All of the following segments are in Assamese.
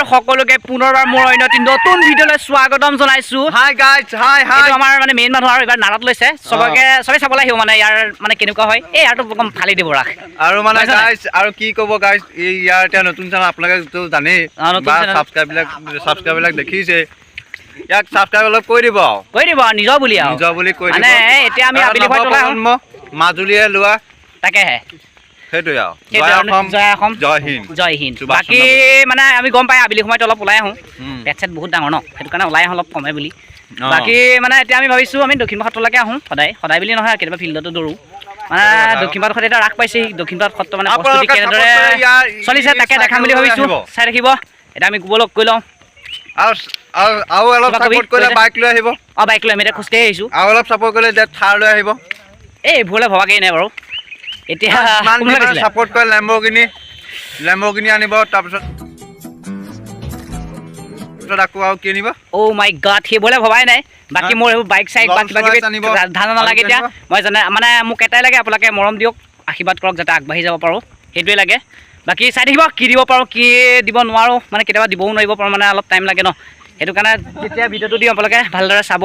সকলোকে পুনৰবাৰ মোৰ অন্য এটি নতুন ভিডিঅ'লৈ স্বাগতম জনাইছোঁ। হাই গাইজ, হাই হাই। এইটো আমাৰ মানে মেইন মানুহ আৰু এইবাৰ নাৰত লৈছে, চবকে চবে চাবলৈ আহিব মানে ইয়াৰ মানে কেনেকুৱা হয়, এই ইয়াৰটো একদম ফালি দিব ৰাস। আৰু মানে গাইজ আৰু কি ক'ব গাইজ, এই ইয়াৰ এতিয়া নতুন চেনেল আপোনালোকে জানেই বা ছাবস্ক্ৰাইব বিলাক দেখিছে, ইয়াক ছাবস্ক্ৰাইব অলপ কৰি দিব, কৰি দিব নিজৰ বুলি আৰু নিজৰ বুলি কৈ দিব। মানে এতিয়া আমি আবেলি মাজুলীয়ে লোৱা তাকেহে সেইটোৱে আৰু। জয় অসম, জয় হিন্দ, জয় হিন্দ। বাকী মানে আমি গম পাই আবেলি সময়ত অলপ ওলাই আহোঁ, পেট চেট বহুত ডাঙৰ ন, সেইটো কাৰণে ওলাই আহোঁ অলপ কমে বুলি। বাকী মানে এতিয়া আমি ভাবিছোঁ আমি দক্ষিণপাট সত্ৰলৈকে আহোঁ সদায়, সদায় বুলি নহয়, কেতিয়াবা ফিল্ডতো দৌৰোঁ। মানে দক্ষিণপাট সত্ৰ এতিয়া ৰাস পাইছে, দক্ষিণপাট সত্ৰ মানে প্ৰস্তুতি কেনেদৰে চলিছে তাকে দেখাম বুলি ভাবিছোঁ, চাই থাকিব। এতিয়া আমি গোবলক কৈ লওঁ আৰু অলপ ছাপোৰ্ট কৰিলে বাইক লৈ আহিব। অঁ, বাইক লৈ আমি এতিয়া খোজকাঢ়ি আহিছোঁ। আৰু অলপ ছাপোৰ্ট কৰিলে এতিয়া থাৰ লৈ আহিব। এই এইবোৰলৈ ভবাগেই নাই বাৰু। এতিয়া ছাপোৰ্ট কৰে লেম্বৰগিনি আনিব, তাৰপিছত আকৌ আৰু কি আনিব। অ' মাই গড, সেইবোৰলৈ ভবাই নাই। বাকী মোৰ এইবোৰ বাইক চাইক বা কিবা কিবি ধান্দা নালাগে এতিয়া। মই জানে মানে মোক এটাই লাগে, আপোনালোকে মৰম দিয়ক, আশীৰ্বাদ কৰক যাতে আগবাঢ়ি যাব পাৰোঁ, সেইটোৱে লাগে। বাকী চাই থাকিব কি দিব পাৰোঁ কি দিব নোৱাৰোঁ, মানে কেতিয়াবা দিবও নোৱাৰিব পাৰোঁ, মানে অলপ টাইম লাগে ন, সেইটো কাৰণে যেতিয়া ভিডিঅ'টো দিওঁ আপোনালোকে ভালদৰে চাব,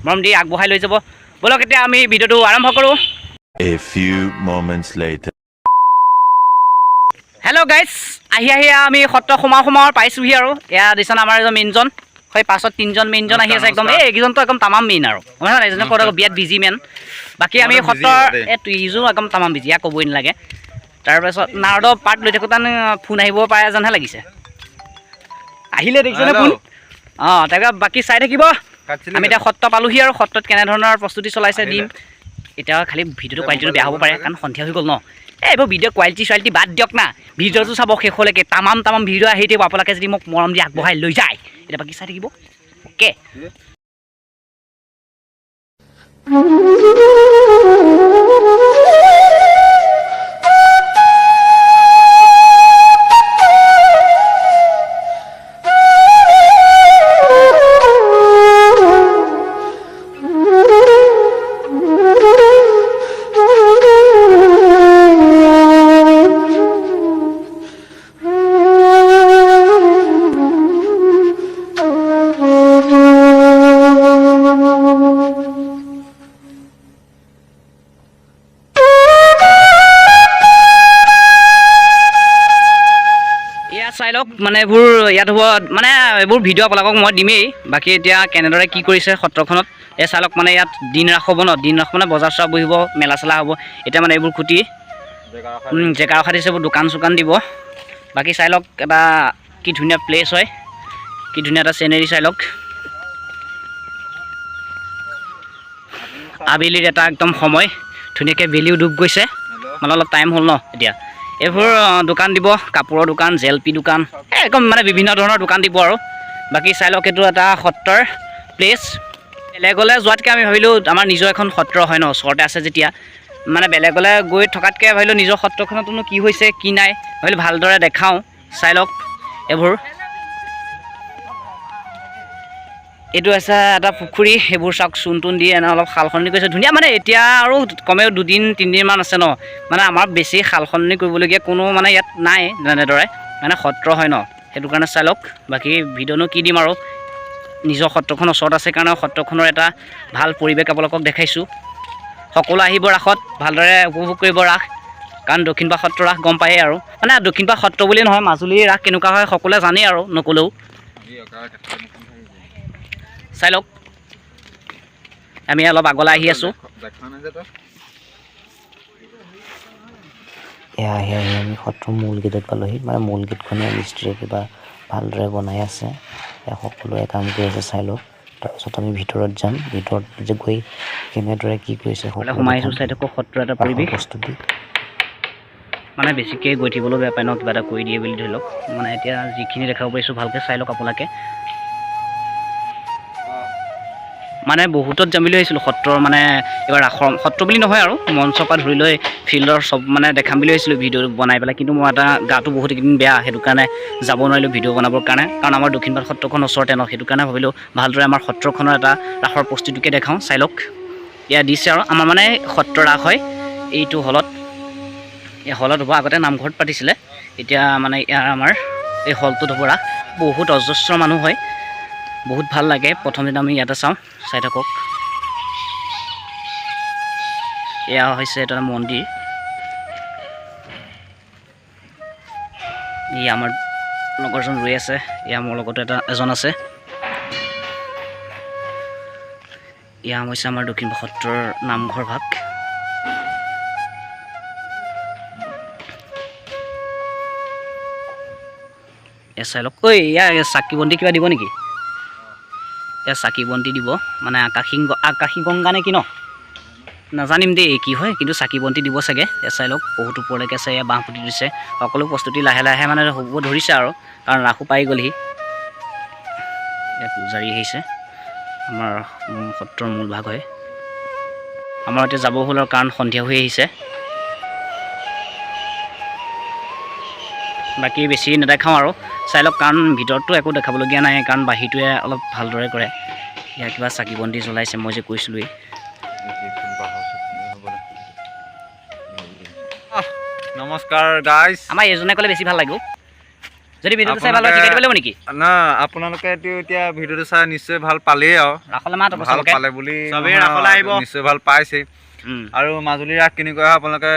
মৰম দি আগবঢ়াই লৈ যাব। ব'লক এতিয়া আমি ভিডিঅ'টো আৰম্ভ কৰোঁ। A few moments later. Hello guys, আহি আহি আমি সত্ৰ সোমাওঁ সোমাওঁ পাইছোঁহি আৰু। এয়া দিছন আমাৰ এজন মেইনজন, সেই পাছত তিনিজন মেইনজন আহি আছে একদম। এই এইকেইজনতো একদম তামাম মেইন আৰু, নহয় এজনে ক'ত বিয়াত বিজি মেন। বাকী আমি সত্ৰৰ এই ইজো একদম তামাম বিজি, ইয়াক ক'বই নালাগে। তাৰপাছত নাৰদৰ পাৰ্ট লৈ থাকোঁতে ফোন আহিব পাৰে যেনহে লাগিছে, আহিলে দেখিছেনে ফোন। অঁ, তাৰপিছত বাকী চাই থাকিব। আমি এতিয়া সত্ৰ পালোহি আৰু সত্ৰত কেনেধৰণৰ প্ৰস্তুতি চলাইছে দিম। এতিয়া খালি ভিডিঅ'টো কোৱালিটিটো বেয়া হ'ব পাৰে, কাৰণ সন্ধিয়া হৈ গ'ল ন। এই এইবোৰ ভিডিঅ' কোৱালিটি চোৱালিটি বাদ দিয়ক না, ভিডিঅ'টো চাব শেষলৈকে, তামাম তামাম ভিডিঅ' আহি থাকিব। আপোনালোকে যদি মোক মৰম দি আগবঢ়াই লৈ যায়, এতিয়া বাকী চাই থাকিব। অ'কে। চাই লওক মানে এইবোৰ ইয়াত হ'ব, মানে এইবোৰ ভিডিঅ' আপোনালোকক মই দিমেই। বাকী এতিয়া কেনেদৰে কি কৰিছে সত্ৰখনত এই চাই লওক। মানে ইয়াত দিন ৰাস হ'ব ন, দিন ৰাস মানে বজাৰ চজাৰ বহিব, মেলা চেলা হ'ব। এতিয়া মানে এইবোৰ খুটি জেগা ৰখা দিছে, এইবোৰ দোকান চোকান দিব। বাকী চাই লওক এটা কি ধুনীয়া প্লেচ হয়, কি ধুনীয়া এটা চিনেৰী চাই লওক। আবেলিৰ এটা একদম সময়, ধুনীয়াকৈ বেলিও ডুব গৈছে, মানে অলপ টাইম হ'ল ন এতিয়া। এইবোৰ দোকান দিব, কাপোৰৰ দোকান, জেলপি দোকান, একদম মানে বিভিন্ন ধৰণৰ দোকান দিব আৰু। বাকী চাই লওক এইটো এটা সত্ৰৰ প্লেচ। বেলেগলৈ যোৱাতকৈ আমি ভাবিলোঁ আমাৰ নিজৰ এখন সত্ৰ হয় ন, ওচৰতে আছে যেতিয়া, মানে বেলেগলৈ গৈ থকাতকৈ ভাবিলোঁ নিজৰ সত্ৰখনতনো কি হৈছে কি নাই, ভাবিলোঁ ভালদৰে দেখাওঁ। চাই লওক এইবোৰ, এইটো আছে এটা পুখুৰী, সেইবোৰ চাওক চূণ তুণ দি এনে অলপ সাল সলনি কৰিছে ধুনীয়া। মানে এতিয়া আৰু কমেও দুদিন তিনিদিনমান আছে ন, মানে আমাৰ বেছি সাল সলনি কৰিবলগীয়া কোনো মানে ইয়াত নাই তেনেদৰে, মানে সত্ৰ হয় ন, সেইটো কাৰণে চাই লওক। বাকী ভিডিঅ'নো কি দিম আৰু, নিজৰ সত্ৰখন ওচৰত আছে কাৰণে সত্ৰখনৰ এটা ভাল পৰিৱেশ আপোনালোকক দেখাইছোঁ। সকলো আহিব ৰাসত, ভালদৰে উপভোগ কৰিব ৰাস, কাৰণ দক্ষিণপাট সত্ৰ ৰাস গম পায়েই আৰু। মানে দক্ষিণপাট সত্ৰ বুলি নহয়, মাজুলীৰ ৰাস কেনেকুৱা হয় সকলোৱে জানেই আৰু, নক'লেও। চাই লওক, আমি অলপ আগলৈ আহি আছোঁ। এয়া আহি আহি আমি সত্ৰৰ মূল গেটত পালোহি। মানে মূল গেটখনে মিস্ত্ৰীয়ে কিবা ভালদৰে বনাই আছে, সকলোৱে কাম কৰি আছে চাই লওক। তাৰপিছত আমি ভিতৰত যাম, ভিতৰত যে গৈ কেনেদৰে কি কৰিছে সকলো সোমাই আহিছোঁ। চাই থাকক সত্ৰ এটা পৰিৱেশ প্ৰস্তুতি। মানে বেছিকৈ গৈ থাকিবলৈও বেয়া পায় ন, কিবা এটা কৰি দিয়ে বুলি ধৰি লওক। মানে এতিয়া যিখিনি দেখাব পাৰিছোঁ ভালকৈ চাই লওক আপোনালোকে। মানে বহুতত যাম বুলি ভাবিছিলোঁ সত্ৰৰ, মানে এইবাৰ ৰাসৰ সত্ৰ বুলি নহয় আৰু মঞ্চৰ পৰা ধৰি লৈ ফিল্ডৰ চব মানে দেখাম বুলি ভাবিছিলোঁ ভিডিঅ' বনাই পেলাই। কিন্তু মই এটা গাটো বহুত কেইদিন বেয়া, সেইটো কাৰণে যাব নোৱাৰিলোঁ ভিডিঅ' বনাবৰ কাৰণে। কাৰণ আমাৰ দক্ষিণপাট সত্ৰখন ওচৰতে ন, সেইটো কাৰণে ভাবিলোঁ ভালদৰে আমাৰ সত্ৰখনৰ এটা ৰাসৰ প্ৰস্তুতিকে দেখাওঁ। চাই লওক, এয়া দিছে আৰু আমাৰ মানে সত্ৰ ৰাস হয় এইটো হলত। এই হলত হ'ব, আগতে নামঘৰত পাতিছিলে, এতিয়া মানে ইয়াৰ আমাৰ এই হলটোত হ'ব ৰাস। বহুত অজস্ৰ মানুহ হয়, বহুত ভাল লাগে। প্ৰথম দিনা আমি ইয়াতে চাওঁ, চাই থাকক। এয়া হৈছে এটা মন্দিৰ। ই আমাৰ লগৰজন ৰৈ আছে, এয়া মোৰ লগতো এটা এজন আছে। এয়া হৈছে আমাৰ দক্ষিণ সত্ৰৰ নামঘৰ ভাগ। এয়া চাই লওক। ঐ, এয়া চাকি বন্তি কিবা দিব নেকি? এয়া চাকি বন্তি দিব, মানে আকাশী গংগা নে কি ন, নাজানিম দেই কি হয়, কিন্তু চাকি বন্তি দিব চাগে। এয়া চাই লওক, বহুত ওপৰলৈকে আছে, এয়া বাঁহ পুতি দিছে। সকলো প্ৰস্তুতি লাহে লাহে মানে হ'ব ধৰিছে আৰু, কাৰণ ৰাসো পাই গ'লহি। এয়া পূজাৰী আহিছে, আমাৰ সত্ৰৰ মূল ভাগ হয়। আমাৰ এতিয়া যাব হ'ল আৰু, কাৰণ সন্ধিয়া হৈ আহিছে। বাকী বেছি নেদেখাওঁ আৰু, চাই লওক, কাৰণ ভিতৰততো একো দেখাবলগীয়া নাই, কাৰণ বাহিৰটোৱে অলপ ভালদৰে কৰে। ইয়াৰ কিবা চাকি বন্তি জ্বলাইছে, মই যে কৈছিলোঁৱেই। নমস্কাৰ গাইজ। আমাৰ এইজনে ক'লে বেছি ভাল লাগিব। যদি ভিডিঅ'টো চাই ভাল লাগে শিকাই দিব লাগিব নেকি? না, আপোনালোকে এতিয়া ভিডিঅ'টো চাই নিশ্চয় ভাল পালেই আৰু। ৰাসলে মাত ভাল পালে বুলি চবেই ৰাসলে আহিব, নিশ্চয় ভাল পাইছে। আৰু মাজুলী ৰাস কেনেকুৱা হয় আপোনালোকে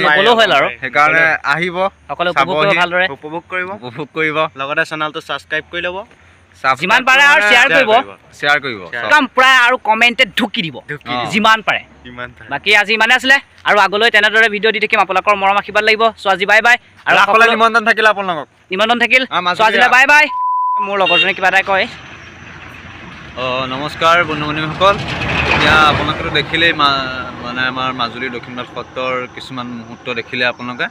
নকলেও হ'ল আৰু, সেইকাৰণে আহিব, সকলোৱে উপভোগ কৰিব, ভালদৰে উপভোগ কৰিব, লগতে চেনেলটো ছাবস্ক্ৰাইব কৰি ল'ব যিমান পাৰে, আৰু শ্বেয়াৰ কৰিব, শ্বেয়াৰ কৰিব একদম প্ৰায়, আৰু কমেণ্টে ঢুকি দিব যিমান পাৰে। বাকী আজি ইমানে আছিলে, আৰু আগলৈ তেনেদৰে ভিডিঅ' দি থাকিম। আপোনালোকৰ মৰম আশীৰ্বাদ লাগিব। চ' আজি বাই বাই, আৰু সকলোৱে নিমন্ত্ৰণ থাকিল, আপোনালোকক নিমন্ত্ৰণ থাকিল। চ' আজিলৈ বাই বাই। মোৰ লগৰজনে কিবা এটা কয়। অঁ, নমস্কাৰ বন্ধু বান্ধৱীসকল। এতিয়া আপোনালোকেতো দেখিলেই মানে আমাৰ মাজুলী দক্ষিণপাট সত্ৰৰ কিছুমান মুহূৰ্ত দেখিলে আপোনালোকে।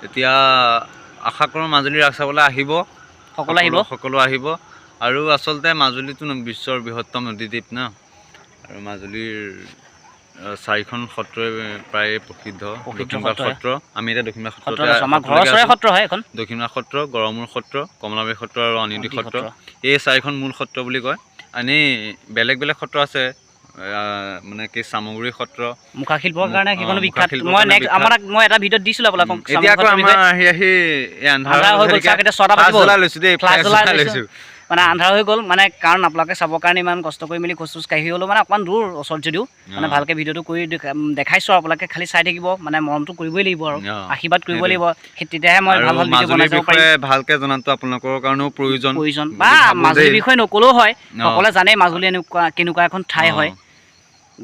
এতিয়া আশা কৰোঁ মাজুলী ৰাস চাবলৈ আহিব, সকলো আহিব, সকলো আহিব। আৰু আচলতে মাজুলীটো বিশ্বৰ বৃহত্তম নদীদ্বীপ ন, আৰু মাজুলীৰ চাৰিখন সত্ৰই প্ৰায় প্ৰসিদ্ধ। দক্ষিণপাট সত্ৰ, আমি এতিয়া দক্ষিণপাট সত্ৰ, দক্ষিণপাট সত্ৰ, গড়মূৰ সত্ৰ, কমলাবাৰী সত্ৰ আৰু আউনীআটী সত্ৰ, এই চাৰিখন মূল সত্ৰ বুলি কয়। এনেই বেলেগ বেলেগ সত্ৰ আছে, মানে কি চামগুৰি সত্ৰ মুখাশিল্পৰ কাৰণে সেইখনো বিখ্যাত। মই নেক্সট মই এটা ভিডিঅ'ত দিছিলোঁ আপোনালোকক। এতিয়া আকৌ আমাৰ আহি আহি আন্ধাৰ হৈ গ'ল, চাওক এতিয়া 6টা বাজিব, ফ্লাছ জ্বলাই লৈছোঁ, মানে আন্ধাৰ হৈ গ'ল। মানে কাৰণ আপোনালোকে চাবৰ কাৰণে ইমান কষ্ট কৰি মেলি খোজ চোজ কাঢ়ি হ'লেও মানে অকণমান দূৰ ওচৰত যদিও মানে ভালকৈ ভিডিঅ'টো কৰি দেখাইছোঁ। আপোনালোকে খালি চাই থাকিব, মানে মৰমটো কৰিবই লাগিব আৰু আশীৰ্বাদ কৰিব লাগিব, সেই তেতিয়াহে মই ভাল ভাল ভিডিঅ' বনাই যাব পাৰিম। ভালকৈ জনাটো আপোনালোকৰ কাৰণেও প্ৰয়োজন বা মাজুলীৰ বিষয়ে নক'লেও হয়, সকলোৱে জানেই মাজুলী এনেকুৱা কেনেকুৱা এখন ঠাই হয়,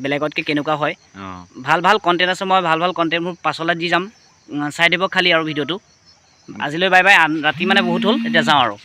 বেলেগতকৈ কেনেকুৱা হয়। ভাল ভাল কণ্টেণ্ট আছে, মই ভাল ভাল কণ্টেণ্টবোৰ পাছলৈ দি যাম, চাই দিব খালি আৰু ভিডিঅ'টো। আজিলৈ বাই বাই, ৰাতি মানে বহুত হ'ল, এতিয়া যাওঁ আৰু।